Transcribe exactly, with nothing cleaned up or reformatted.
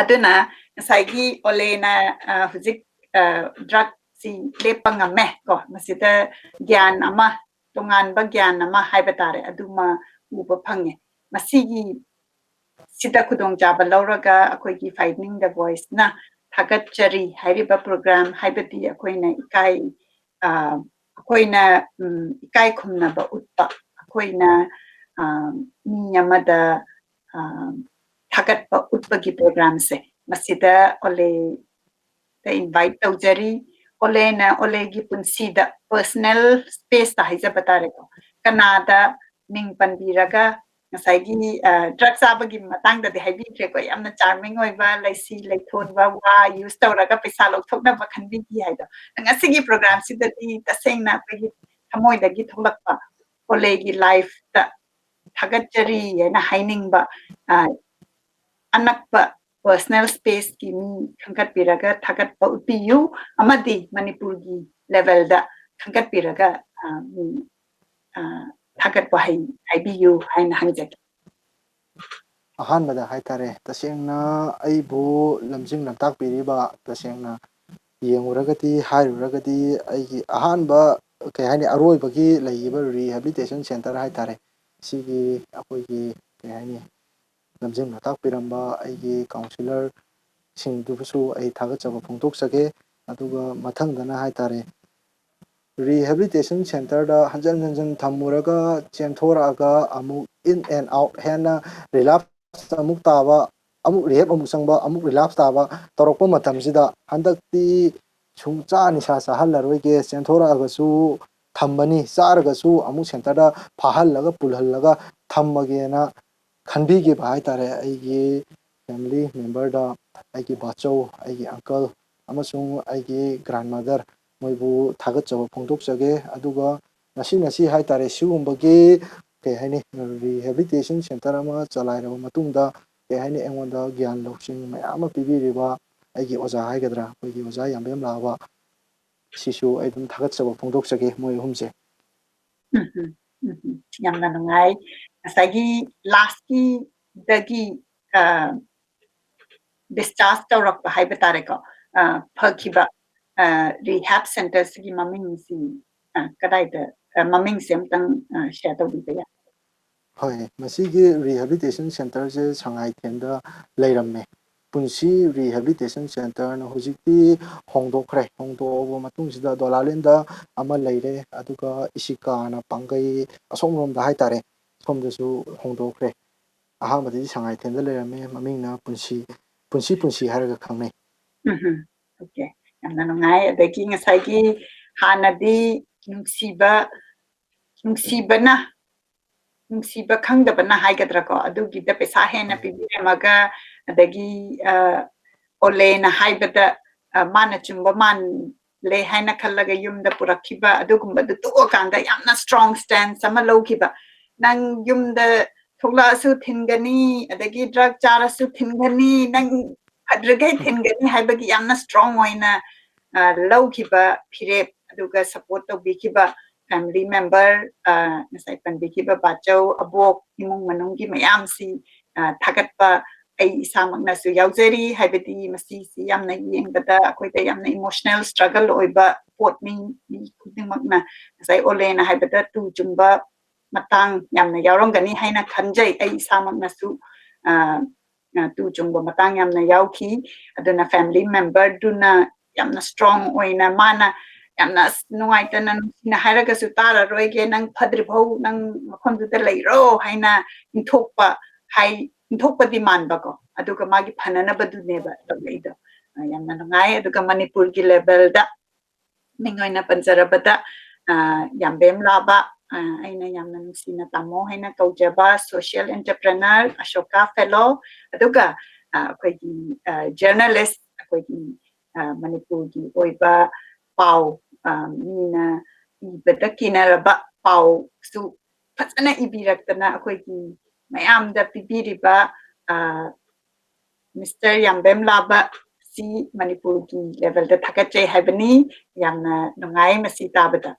ꯑꯗꯨꯅ ꯉꯁꯥꯏꯒꯤ ꯑꯣꯂꯦꯅ, ꯑ, ꯍꯧꯖꯤꯛ, ꯑ, drugꯁꯤ ꯂꯦꯞꯄ ꯉꯝꯃꯦ ꯀꯣ, ꯃꯁꯤꯗ ꯒ꯭ꯌꯥꯟ ꯑꯃ, ꯇꯣꯉꯥꯟꯕ ꯒ꯭ꯌꯥꯟ ꯑꯃ ꯍꯥꯏꯕ ꯇꯥꯔꯦ, ꯑꯗꯨꯃ ꯎꯕ ꯐꯪꯉꯦ꯫ ꯃꯁꯤꯒꯤ ꯁꯤꯗ ꯈꯨꯗꯣꯡꯆꯥꯕ ꯂꯧꯔꯒ ꯑꯩꯈꯣꯏꯒꯤ Finding the Voiceꯅ ꯊꯥꯒꯠꯆꯔꯤ ꯍꯥꯏꯔꯤꯕ program, ꯍꯥꯏꯕꯗꯤ ꯑꯩꯈꯣꯏꯅ ꯏꯀꯥꯏ, ꯑ, ꯑꯩꯈꯣꯏꯅ, ꯎꯝ, ꯏꯀꯥꯏ ꯈꯨꯝꯅꯕ ꯎꯠꯄ, ꯑꯩꯈꯣꯏꯅ, ꯑ, ꯃꯤ ꯑꯃꯗ, ꯑ, ꯊꯥꯒꯠꯄ ꯎꯠꯄꯒꯤ programꯁꯦ, ꯃꯁꯤꯗ ꯑꯣꯂꯦꯗ invite ꯇꯧꯖꯔꯤ꯫ ꯑꯣꯂꯦꯅ ꯑꯣꯂꯦꯒꯤ ꯄꯨꯟꯁꯤꯗ personal spaceꯇ ꯍꯥꯏꯖꯕ ꯇꯥꯔꯦꯀꯣ, ꯀꯅꯥꯗ ꯃꯤꯡ ꯄꯟꯕꯤꯔꯒ ꯉꯁꯥꯏꯒꯤ, ꯑ, drug ꯆꯥꯕꯒꯤ ꯃꯇꯥꯡꯗꯗꯤ ꯍꯥꯏꯕꯤꯈ꯭ꯔꯦꯀꯣ, ꯌꯥꯝꯅ charming ꯑꯣꯏꯕ, ꯂꯩꯁꯤ ꯂꯩꯊꯣꯟꯕ ꯋꯥ use ꯇꯧꯔꯒ ꯄꯩꯁꯥ ꯂꯧꯊꯣꯛꯅꯕ ꯈꯟꯕꯤꯈꯤ ꯍꯥꯏꯗꯣ꯫ ꯉꯁꯤꯒꯤ programꯁꯤꯗꯗꯤ ꯇꯁꯦꯡꯅ ꯑꯩꯈꯣꯏꯒꯤ ꯊꯃꯣꯏꯗꯒꯤ ꯊꯣꯛꯂꯛꯄ ꯑꯣꯂꯦꯒꯤ lifeꯇ ꯊꯥꯒꯠꯆꯔꯤ ꯍꯥꯏꯅ ꯍꯥꯏꯅꯤꯡꯕ, ꯑ, ꯑꯅꯛꯄ personal spaceꯀꯤ ꯃꯤ ꯈꯟꯒꯠꯄꯤꯔꯒ ꯊꯥꯒꯠꯄ ꯎꯠꯄꯤꯌꯨ, ꯑꯃꯗꯤ ꯃꯅꯤꯄꯨꯔꯒꯤ levelꯗ ꯈꯟꯒꯠꯄꯤꯔꯒ, ꯑ, ꯃꯤ, ꯑ, ꯊꯥꯒꯠꯄ ꯍꯥꯏ-, ꯍꯥꯏꯕꯤꯌꯨ ꯍꯥꯏꯅ ꯍꯪꯖꯒꯦ꯫ ꯑꯍꯥꯟꯕꯗ ꯍꯥꯏꯇꯥꯔꯦ, ꯇꯁꯦꯡꯅ ꯑꯩꯕꯨ ꯂꯝꯖꯤꯡ ꯂꯝꯇꯥꯛꯄꯤꯔꯤꯕ, ꯇꯁꯦꯡꯅ ꯌꯦꯡꯉꯨꯔꯒꯗꯤ, ꯍꯥꯏꯔꯨꯔꯒꯗꯤ, ꯑꯩꯒꯤ ꯑꯍꯥꯟꯕ, ꯀꯩ ꯍꯥꯏꯅꯤ, ꯑꯔꯣꯏꯕꯒꯤ ꯂꯩꯔꯤꯕ rehabilitation center ꯍꯥꯏꯇꯥꯔꯦ, ꯁꯤꯒꯤ ꯑꯩꯈꯣꯏꯒꯤ, ꯀꯩ ꯍꯥꯏꯅꯤ, ꯂꯝꯖꯤꯡ ꯂꯝꯇꯥꯛꯄꯤꯔꯝꯕ ꯑꯩꯒꯤ counsellorꯁꯤꯡꯗꯨꯕꯨꯁꯨ ꯑꯩ ꯊꯥꯒꯠꯆꯕ ꯐꯣꯡꯗꯣꯛꯆꯒꯦ꯫ ꯑꯗꯨꯒ ꯃꯊꯪꯗꯅ ꯍꯥꯏꯇꯥꯔꯦ, rehabilitation centerꯗ ꯍꯟꯖꯟ ꯍꯟꯖꯟ ꯊꯝꯃꯨꯔꯒ ꯆꯦꯟꯊꯣꯔꯛꯑꯒ ꯑꯃꯨꯛ in and out, ꯍꯦꯟꯅ relapse ꯑꯃꯨꯛ ꯇꯥꯕ, ꯑꯃꯨꯛ rehab ꯑꯃꯨꯛ ꯆꯪꯕ, ꯑꯃꯨꯛ relapse ꯇꯥꯕ ꯇꯧꯔꯛꯄ ꯃꯇꯝꯁꯤꯗ, ꯍꯟꯗꯛꯇꯤ ꯁꯨꯡꯆꯥ ꯅꯤꯁꯥ ꯆꯥꯍꯜꯂꯔꯣꯏꯒꯦ, ꯆꯦꯟꯊꯣꯔꯛꯑꯒꯁꯨ ꯊꯝꯃꯅꯤ, ꯆꯥꯔꯒꯁꯨ ꯑꯃꯨꯛ centerꯗ ꯐꯥꯍꯜꯂꯒ ꯄꯨꯜꯍꯜꯂꯒ ꯊꯝꯃꯒꯦꯅ ꯈꯟꯕꯤꯈꯤꯕ ꯍꯥꯏꯇꯥꯔꯦ꯫ ꯑꯩꯒꯤ family memberꯗ ꯑꯩꯒꯤ ꯕꯥꯆꯧ, ꯑꯩꯒꯤ uncle ꯑꯃꯁꯨꯡ ꯑꯩꯒꯤ grandmother, ꯃꯣꯏꯕꯨ ꯊꯥꯒꯠꯆꯕ ꯐꯣꯡꯗꯣꯛꯆꯒꯦ꯫ ꯑꯗꯨꯒ ꯉꯁꯤ ꯉꯁꯤ ꯍꯥꯏꯇꯥꯔꯦ, ꯁꯤꯒꯨꯝꯕꯒꯤ, ꯀꯩ ꯍꯥꯏꯅꯤ, rehabilitation center ꯑꯃ ꯆꯂꯥꯏꯔꯕ ꯃꯇꯨꯡꯗ, ꯀꯩ ꯍꯥꯏꯅꯤ, ꯑꯩꯉꯣꯟꯗ ꯒ꯭ꯌꯥꯟ ꯂꯧꯁꯤꯡ ꯃꯌꯥꯝ ꯑꯃ ꯄꯤꯕꯤꯔꯤꯕ ꯑꯩꯒꯤ ꯑꯣꯖꯥ ꯍꯥꯏꯒꯗ꯭ꯔꯥ, ꯑꯩꯈꯣꯏꯒꯤ ꯑꯣꯖꯥ ꯌꯥꯝꯕꯦꯝ ꯂꯥꯕ, ꯁꯤꯁꯨ ꯑꯩ ꯑꯗꯨꯝ ꯊꯥꯒꯠꯆꯕ ꯐꯣꯡꯗꯣꯛꯆꯒꯦ, ꯃꯣꯏ ꯑꯍꯨꯝꯁꯦ꯫ ꯎꯝ, ꯎꯝ, ꯎꯝ, ꯎꯝ꯫ ꯌꯥꯝꯅ ꯅꯨꯡꯉꯥꯏ꯫ ꯉꯁꯥꯏꯒꯤ lastꯀꯤꯗꯒꯤ, ꯑ, discharge ꯇꯧꯔꯛꯄ ꯍꯥꯏꯕ ꯇꯥꯔꯦꯀꯣ, ꯑ, ꯐꯈꯤꯕ, ꯑ, rehab centreꯁꯤꯒꯤ ꯃꯃꯤꯡꯁꯤ, ꯑ, ꯀꯗꯥꯏꯗ, ꯑ, ꯃꯃꯤꯡꯁꯦ ꯑꯝꯇꯪ, ꯑ, share ꯇꯧꯕꯤꯕ ꯌꯥꯏ? ꯍꯣꯏ, ꯃꯁꯤꯒꯤ rehabilitation centreꯁꯦ ꯁꯉꯥꯏꯊꯦꯟꯗ ꯂꯩꯔꯝꯃꯦ꯫ ꯄꯨꯟꯁꯤ Rehabilitation Centreꯅ ꯍꯧꯖꯤꯛꯇꯤ ꯍꯣꯡꯗꯣꯛꯈ꯭ꯔꯦ꯫ ꯍꯣꯡꯗꯣꯛꯑꯕ ꯃꯇꯨꯡꯁꯤꯗ ꯗꯣꯂꯥꯂꯦꯟꯗ ꯑꯃ ꯂꯩꯔꯦ, ꯑꯗꯨꯒ ꯏꯁꯤꯀꯥꯅ ꯄꯥꯡꯒꯩ ꯑꯁꯣꯝꯂꯣꯝꯗ ꯍꯥꯏꯇꯥꯔꯦ, ꯁꯣꯝꯗꯁꯨ ꯍꯣꯡꯗꯣꯛꯈ꯭ꯔꯦ꯫ ꯑꯍꯥꯟꯕꯗꯗꯤ ꯁꯉꯥꯏꯊꯦꯟꯗ ꯂꯩꯔꯝꯃꯦ, ꯃꯃꯤꯡꯅ ꯄꯨꯟꯁꯤ, ꯄꯨꯟꯁꯤ ꯄꯨꯟꯁꯤ ꯍꯥꯏꯔꯒ ꯈꯪꯅꯩ꯫ ꯎꯝ, okay꯫ ꯌꯥꯝꯅ ꯅꯨꯡꯉꯥꯏ꯫ ꯑꯗꯒꯤ ꯉꯁꯥꯏꯒꯤ ꯍꯥꯟꯅꯗꯤ ꯅꯨꯡꯁꯤꯕ, ꯅꯨꯡꯁꯤꯕꯅ, ꯅꯨꯡꯁꯤꯕ ꯈꯪꯗꯕꯅ ꯍꯥꯏꯒꯗ꯭ꯔꯥꯀꯣ, ꯑꯗꯨꯒꯤꯗ ꯄꯩꯁꯥ ꯍꯦꯟꯅ ꯎꯝ꯫ ꯄꯤꯕꯤꯔꯝꯃꯒ, ꯑꯗꯒꯤ, ꯑ, ꯑꯣꯂꯦꯅ ꯍꯥꯏꯕꯗ, ꯑ, ꯃꯥꯅ ꯆꯨꯝꯕ ꯃꯥꯜꯂꯦ ꯍꯥꯏꯅ ꯈꯜꯂꯒ ꯌꯨꯝꯗ ꯄꯨꯔꯛꯈꯤꯕ, ꯑꯗꯨꯒꯨꯝꯕꯗꯨ ꯇꯣꯛꯑꯀꯥꯟꯗ ꯌꯥꯝꯅ strong stance ꯑꯃ ꯂꯧꯈꯤꯕ꯫ "ꯅꯪ ꯌꯨꯝꯗ ꯊꯣꯛꯂꯛꯑꯁꯨ ꯊꯤꯟꯒꯅꯤ, ꯑꯗꯒꯤ drug ꯆꯥꯔꯁꯨ ꯊꯤꯟꯒꯅꯤ, ꯅꯪ ꯐꯗ꯭ꯔꯤꯈꯩ ꯊꯤꯟꯒꯅꯤ" ꯍꯥꯏꯕꯒꯤ ꯌꯥꯝꯅ strong ꯑꯣꯏꯅ, ꯑ, ꯂꯧꯈꯤꯕ ꯐꯤꯔꯦꯞ, ꯑꯗꯨꯒ support ꯇꯧꯕꯤꯈꯤꯕ family member, ꯑ, ꯉꯁꯥꯏ ꯄꯟꯕꯤꯈꯤꯕ ꯕꯥꯆꯧ, ꯑꯕꯣꯛ, ꯏꯃꯨꯡ ꯃꯅꯨꯡꯒꯤ ꯃꯌꯥꯝꯁꯤ, ꯑ, ꯊꯥꯒꯠꯄ ꯑꯩ ꯏꯁꯥꯃꯛꯅꯁꯨ ꯌꯥꯎꯖꯔꯤ꯫ ꯍꯥꯏꯕꯗꯤ ꯃꯁꯤꯁꯤ ꯌꯥꯝꯅ ꯌꯦꯡꯕꯗ ꯑꯩꯈꯣꯏꯗ ꯌꯥꯝꯅ emotional struggle ꯑꯣꯏꯕ ꯄꯣꯠꯅꯤ꯫ ꯃꯤ ꯈꯨꯗꯤꯡꯃꯛꯅ ꯉꯁꯥꯏ ꯑꯣꯂꯦꯅ ꯍꯥꯏꯕꯗ ꯇꯨ ꯆꯨꯡꯕ ꯃꯇꯥꯡ ꯌꯥꯝꯅ ꯌꯥꯎꯔꯝꯒꯅꯤ ꯍꯥꯏꯅ ꯈꯟꯖꯩ꯫ ꯑꯩ ꯏꯁꯥꯃꯛꯅꯁꯨ, ꯑ, ꯑ, ꯇꯨ ꯆꯨꯡꯕ ꯃꯇꯥꯡ ꯌꯥꯝꯅ ꯌꯥꯎꯈꯤ꯫ ꯑꯗꯨꯅ family memberꯗꯨꯅ ꯌꯥꯝꯅ strong ꯑꯣꯏꯅ, ꯃꯥꯅ ꯌꯥꯝꯅ, "ꯑꯁ, ꯅꯨꯡꯉꯥꯏꯇꯅ, ꯅꯨꯡꯁꯤꯅ ꯍꯥꯏꯔꯒꯁꯨ ꯇꯥꯔꯔꯣꯏꯒꯦ, ꯅꯪ ꯐꯗ꯭ꯔꯤꯐꯥꯎ ꯅꯪ ꯃꯐꯝꯗꯨꯗ ꯂꯩꯔꯣ" ꯍꯥꯏꯅ ꯏꯟꯊꯣꯛꯄ, ꯍꯥꯏ, ꯏꯟꯊꯣꯛꯄꯗꯤ ꯃꯥꯟꯕꯀꯣ, ꯑꯗꯨꯒ ꯃꯥꯒꯤ ꯐꯅꯅꯕꯗꯨꯅꯦꯕ ꯇꯧꯔꯛꯏꯗꯣ꯫ ꯑ, ꯌꯥꯝꯅ ꯅꯨꯡꯉꯥꯏ꯫ ꯑꯗꯨꯒ ꯃꯅꯤꯄꯨꯔꯒꯤ levelꯗ ꯃꯤꯡ ꯑꯣꯏꯅ ꯄꯟꯖꯔꯕꯗ, ꯑ, ꯌꯥꯝꯕꯦꯝ ꯂꯥꯕ, ꯑ, ꯑꯩꯅ ꯌꯥꯝꯅ ꯅꯨꯡꯁꯤꯅ ꯇꯥꯃꯣ ꯍꯥꯏꯅ ꯀꯧꯖꯕ social entrepreneur, ꯑꯁꯣꯀꯥ fellow, ꯑꯗꯨꯒ, ꯑ, ꯑꯩꯈꯣꯏꯒꯤ, ꯑ, journalist, ꯑꯩꯈꯣꯏꯒꯤ, ꯑ, ꯃꯅꯤꯄꯨꯔꯒꯤ ꯑꯣꯏꯕ ꯄꯥꯎ, ꯑ, ꯃꯤꯅ ꯏꯕꯗ ꯀꯤꯅꯔꯕ ꯄꯥꯎꯁꯨ ꯐꯖꯅ ꯏꯕꯤꯔꯛꯇꯅ ꯑꯩꯈꯣꯏꯒꯤ ꯃꯌꯥꯝꯗ ꯄꯤꯕꯤꯔꯤꯕ, ꯑ, Mister ꯌꯥꯝꯕꯦꯝ ꯂꯥꯕ ꯁꯤ ꯃꯅꯤꯄꯨꯔꯒꯤ levelꯗ ꯊꯥꯒꯠꯆꯩ ꯍꯥꯏꯕꯅꯤ꯫ ꯌꯥꯝꯅ ꯅꯨꯡꯉꯥꯏ ꯃꯁꯤ ꯇꯥꯕꯗ꯫